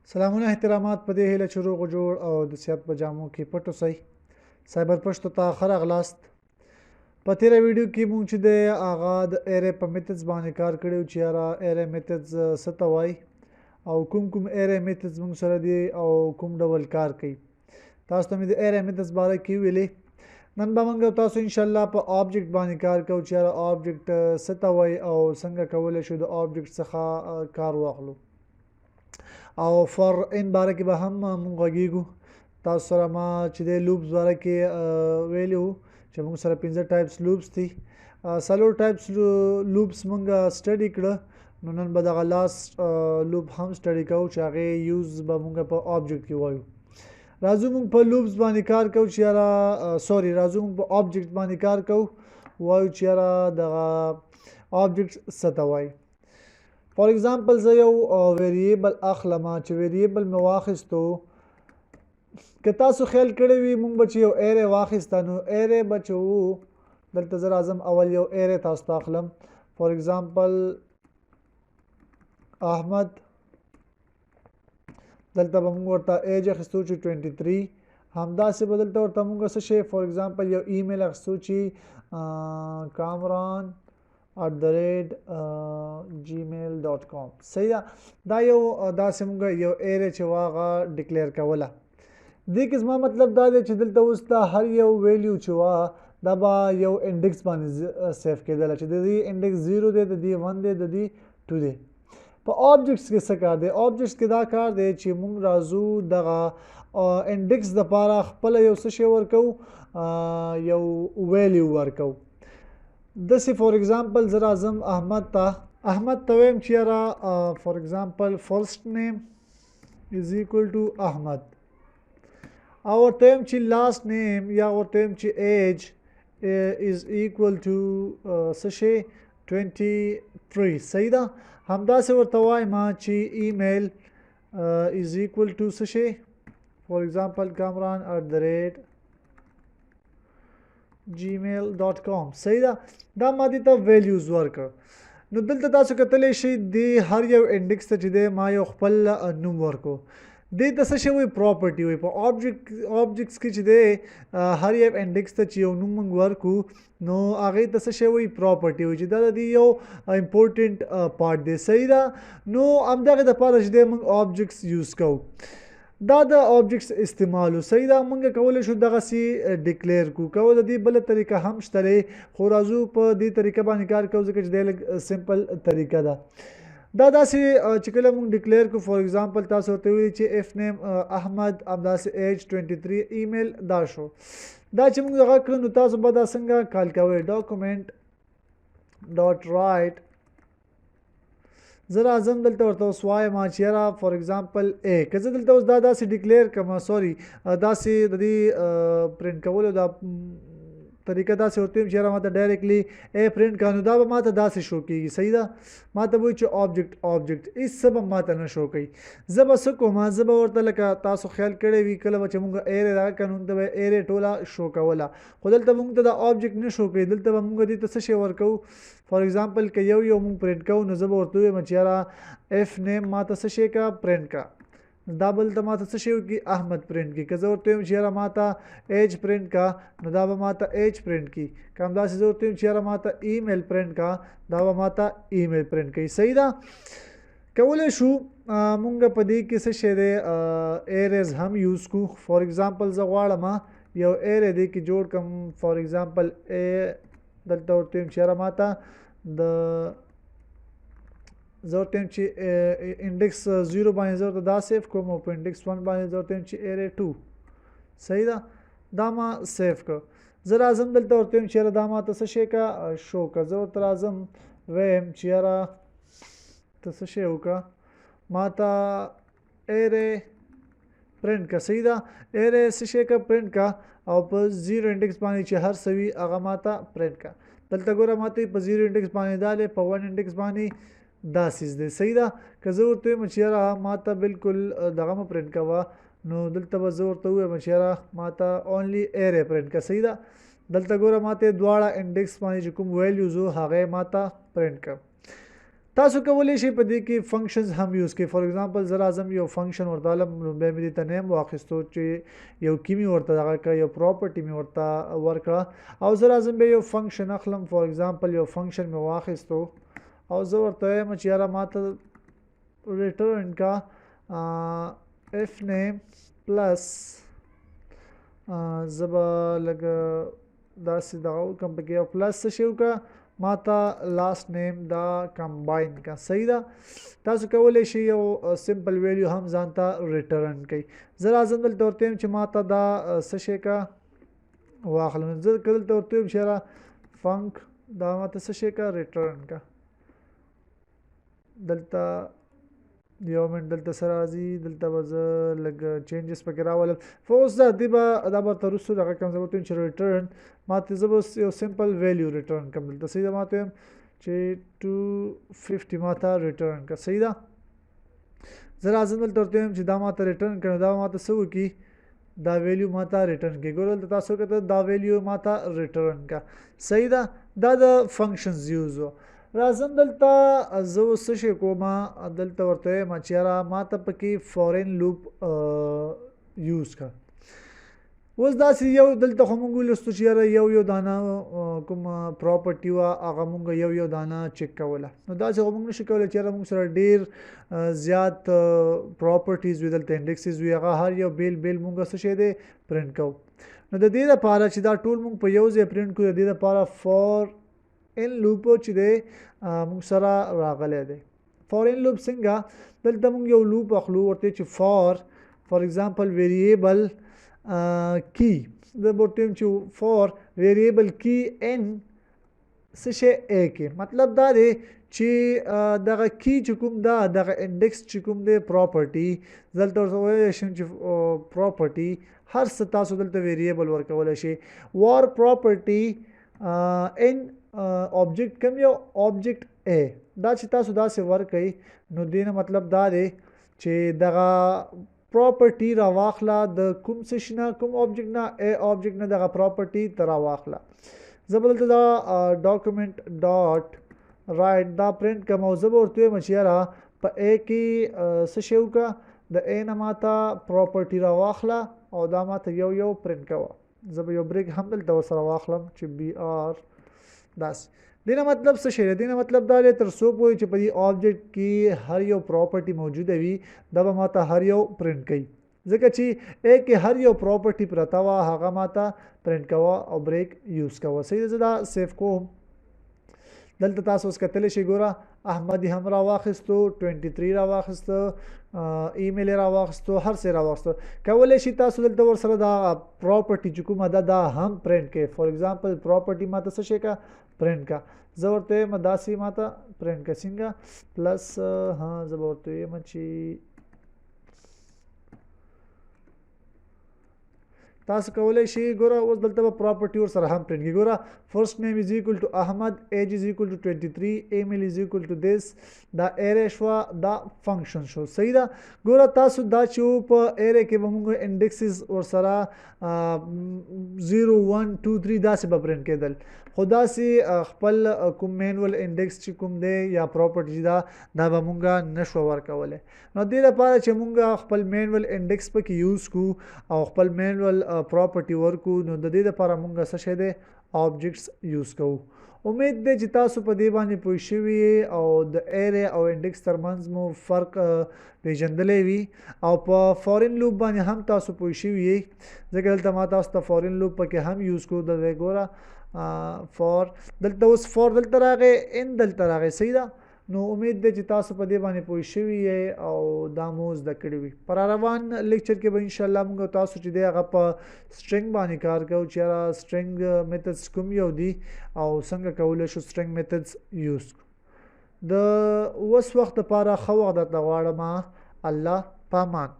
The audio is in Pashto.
سلامونه احترامات په دې هیله چې روغ جوړ او د صحت په جامو کې پټ اوسئ. سایبر پښتو ته ښه راغلاست. په تیره ویډیو کې مونږ چې د هغه د array په methods باندې کار کړی چې یاره array methods څه ته وایي او کوم کوم array methods مونږ سره دي او کوم ډول کار کوي. تاسو ته مې د array methods باره کې ویلې. نن به مونږ تاسو ان شاء الله په object باندې کار کوو چې یاره object څه ته وایي او څنګه کولی شو د object څخه کار واخلو. او for in باره کې به هم مونږ غږیږو. تاسو سره ما چې د loops باره کې ویلي وو چې مونږ سره 5 types loops دي. څلور types loops مونږ study کړه، نو نن به دغه last loop هم study کوو چې هغې use به مونږ په object کې وایو. راځو مونږ په loops باندې کار کوو چې یاره sorry راځو مونږ په object باندې کار کوو، وایو چې یاره دغه object څه ته وایي. For example زه یو variable اخلم چې variable مې واخیستو. که تاسو خیال کړی وي مونږ به چې یو array واخیسته نو array به چې وو، دلته زه راځم اول یو array تاسو ته اخلم. For example احمد، دلته به مونږ ورته age اخیستو چې 23. همداسې به دلته ورته مونږ څه شی for example یو ایمیل اخیستو چې کامران @gmail.com. صحیح ده. دا یو داسې مونږ یو array چې وه هغه declare کوله. دې کې زما مطلب دا دی چې دلته اوس دا هر یو value چې وه دا به یو index باندې save کېدله چې د دې index 0 دی، د دې 1 دی، د دې 2 دی. په objects کې څه کار دی؟ objects کې دا کار دی چې مونږ راځو دغه index دپاره خپله یو څه شی ورکوو، یو value ورکوو. داسې for example زه راځم احمد ته، احمد ته وایم چې یاره for example first name is equal to احمد، او ورته وایم چې last name یا ورته وایم چې age is equal to څه شی 23. صحیح ده. همداسې ورته وایم چې email is equal to څه شی for example کامران @gmail.com. صحیح ده. دا ما دې ته values ورکړ. نو دلته تاسو کتلی شئ دې هر یو index ته چې دی ما یو خپل نوم ورکړو. دې ته څه شی وایي؟ property وایي. په objects کې چې دی هر یو index ته چې یو نوم موږ ورکړو نو هغې ته څه شی وایي؟ property وایي، چې دا د دې یو important part دی. صحیح ده. نو همدغې دپاره چې دی موږ objects use کوو. دا د objects استعمال و. صحیح ده. موږ کولی شو دغسې declare کړو. که د دې بله طریقه هم شته دی، خو راځو په دې طریقه باندې کار کوو ځکه چې دی لږ simple طریقه ده. دا داسې چې کله موږ declare کړو for example تاسو ورته ویلي چې if name احمد، همداسې age 23، email دا شو. دا چې موږ دغه کړو نو تاسو به دا څنګه call کوئ؟ document dot write. زه راځم دلته ورته اوس وایم چې یاره for example a، که زه دلته اوس دا داسې declare کړم، sorry داسې د دې پرنټ کولو دا طریقه داسې ورته وایم چې یاره ماته directly a print کړه، نو دا به ماته داسې شو کېږي. صحیح ده. ماته به وایي چې object object هېڅ څه به ماته نه شو کوي. زه به څه کوم؟ زه به ورته لکه تاسو خیال کړی وي کله به چې مونږ array دغه کړو نو ته به array ټوله شو کوله، خو دلته مونږ ته دا object نه شو کوي. دلته به مونږ دې ته څه شی ورکوو؟ for example که یو یو مونږ پرنټ کوو نو زه به ورته ووایم چې یاره if name ماته څه شی که پرنټ کړه، دا بل ته ماته څه شی وکړي؟ احمد پرنټ کړي. که زه ورته ووایم چې یاره ماته age print کړه نو دا به ماته age print کړي. که همداسې زه ورته ووایم چې یاره ماته ایمیل پرنټ کړه، دا به ماته ایمیل پرنټ کړي. صحیح ده. کولی شو مونږ په دې کې څه شی دی arrays هم use کړو. for example زه غواړم یو array دې کې جوړ کړم. for example a، دلته ورته وایم چې یاره ماته د زه ورته وایم چې index 0 باندې زه ورته دا save کوم او په index 1 باندې زه ورته وایم چې array 2. صحیح ده. دا ما save کړ. زه راځم دلته ورته وایم چې یاره دا ماته څه شی که شو کړه. زه ورته راځم وایم چې یاره ته څه شی وکړه، ماته array print کړه. صحیح ده. array څه شی که پرنټ کړه او په 0 index باندې چې هر څه وي هغه ماته پرنټ کړه. دلته ګوره ماته په 0 index باندې دا دی، په 1 index باندې دا څیز دی. صحیح ده. که زه ورته ووایم چې یاره ماته بالکل دغه مه پرنټ کوه، نو دلته به زه ورته ووایم چې یاره ماته only array print کړه. صحیح ده. دلته ګوره ماته دواړه index باندې چې کوم values وو هغه یې ماته پرنټ کړه. تاسو کولی شئ په دې کې فنکشنز هم یوز کړئ. فار ایگزامپل زه راځم یو فنکشن ورته علم، لومړی مې دې ته نیم واخیستو چې یو کی مې ورته دغه کړه، یو پراپرټي مې ورته ورکړه، او زه راځم بیا یو فنکشن اخلم. فار ایگزامپل یو فنکشن مې واخیستو او زه ورته وایم چې یاره ماته ریټرن کا اف نیم پلس، زه به لږ داسې دغه وکړم پکې، او پلس څه شی وکړه، ماته لاست نیم دا کمباین کا. صحیح ده، تاسو کولی شئ یو سمپل ویلیو هم ځان ته ریټرن کړئ. زه راځم دلته ورته وایم چې ماته دا څه شی کا واخلم. زه که دلته ورته وایم چې یاره فنک دا ماته څه شی کا ریټرن کا، دلته یو منټ دلته سره راځي، دلته به زه لږ چینجز پکې راولم. خو اوس دا دی به دا به تر وروسته دغه کوم، زه ورته وایم چې ریټرن ماته، زه به اوس یو سمپل ویلیو ریټرن کوم دلته. صحیح ده، ماته وایم چې 250 ماته ریټرن کړه. صحیح ده، زه راځم دلته ورته وایم چې دا ماته ریټرن کړه، دا ماته څه وکړي، دا ویلیو ماته ریټرن کړي. ګوره دلته تاسو کته دا ویلیو ماته ریټرن کړه. صحیح ده، دا د فنکشنز یوز و. راځم دلته زه اوس څه شی کوم، دلته ورته وایم چې یاره ماته پکې فورین لوپ یوز کړه. اوس داسې یو دلته خو مونږ ولوستو چې یاره یو یو دانه کوم پراپرټي وه هغه مونږ یو یو دانه چک کوله. نو داسې خو مونږ نشو کولی چې یاره مونږ سره ډېر زیات پراپرټیز وي، دلته انډیکسز وي، هغه هر یو بیل بیل مونږ څه شی دی پرنټ کوو. نو د دې لپاره چې دا ټول مونږ په یو ځای پرنټ کړو، د دې لپاره فور ان لوپ چې دی مونږ سره راغلی دی. فور ان لوپ څنګه؟ دلته مونږ یو لوپ اخلو ورته چې فار ایگزامپل ویریبل کی، زه به ورته وایم چې فور ویریبل کی ان څه شی ای کې، مطلب دا دی چې دغه کی چې کوم دا دغه انډیکس چې کوم دی پراپرټي، دلته ورته ویلی شم چې پراپرټي هر څه تاسو دلته ویریبل ورکولی شئ. وار پراپرټي ان آبجیکټ کوم یو آبجیکټ ای، دا چې تاسو داسې ورکئ نو دې نه مطلب دا دی چې دغه پراپرټي راواخله د کوم څه شي نه، کوم آبجیکټ نه، ای آبجیکټ نه دغه پراپرټي ته راواخله. زه به دلته دا ډاکومنټ ډاټ رایټ دا پرنټ کړم او زه به ورته ووایم چې یاره په ای کې څه شی وکړه، د ای نه ماته پراپرټي راواخله او دا ماته یو یو پرنټ کوه. زه به یو بریک هم دلته ورسره واخلم چې بی آر داسې. دې نه مطلب څه شی دی؟ دې نه مطلب دا دی تر څو پورې چې په دې آبجیکټ کې هر یو پراپرټي موجوده وي دا به ماته هر یو پرنټ کوي، ځکه چې ای کې هر یو پراپرټي پرته وه هغه ماته پرنټ کوه او بریک یوز کوه. صحیح ده، زه دا سیف کوم. دلته تاسو اوس کتلی شئ، ګوره احمد یې هم راواخیستو، 23 راواخیستو، ایمیل یې راواخیستو، هر څه یې راواخیستو. کولی شئ تاسو دلته ورسره دا پراپرټي چې کومه ده دا هم پرنټ کړئ. فار ایگزامپل پراپرټي ماته څه شی که پرنټ کا، زه ورته وایم داسې ماته پرنټ که څنګه پلس، ها زه به ورته وایم چې تاسو کولی شئ ګوره اوس دلته به پراپرټي ورسره هم پرنټ کړي. ګوره فرست نیم از ایکول ټو احمد، ایج از ایکول ټو 23، ایمیل از ایکول ټو دیس، دا ایرې شوه، دا فنکشن شو. صحیح ده، ګوره تاسو دا چې په ایرې کې به موږ انډیکسز ورسره 0 1 2 3 داسې به پرنټ کېدل، خو داسې خپل کوم مینول انډیکس چې کوم دی یا پراپرټي ده دا به موږ نشو ورکولی. نو دې لپاره چې موږ خپل مینول انډیکس پکې یوز کو او خپل مینول پراپرټي ورکو، نو د دې لپاره موږ څه شی دی آبجیکټس یوز کوو. امید دی چې تاسو په دې باندې پوه شوي یئ او د ایرې او انډیکس ترمنځ مو فرق پیژندلی وي، او په فورین لوپ باندې هم تاسو پوه شوي یئ، ځکه دلته ما تاسو ته فورین لوپ پکې هم یوز کړو. دلته ګوره فور دلته اوس فور دلته راغی، ان دلته راغی. صحیح ده، نو امید دی چې تاسو په دې باندې پوه شوي یئ او دا مو زده کړي وي. په روان لیکچر کې به انشاءالله موږ تاسو چې دی هغه په سټرینګ باندې کار کوو چې یاره سټرینګ میتھډز کوم یو دي او څنګه کولی شو سټرینګ میتھډز یوز کړو. د اوس وخت لپاره ښه وخت درته غواړم. الله پامان.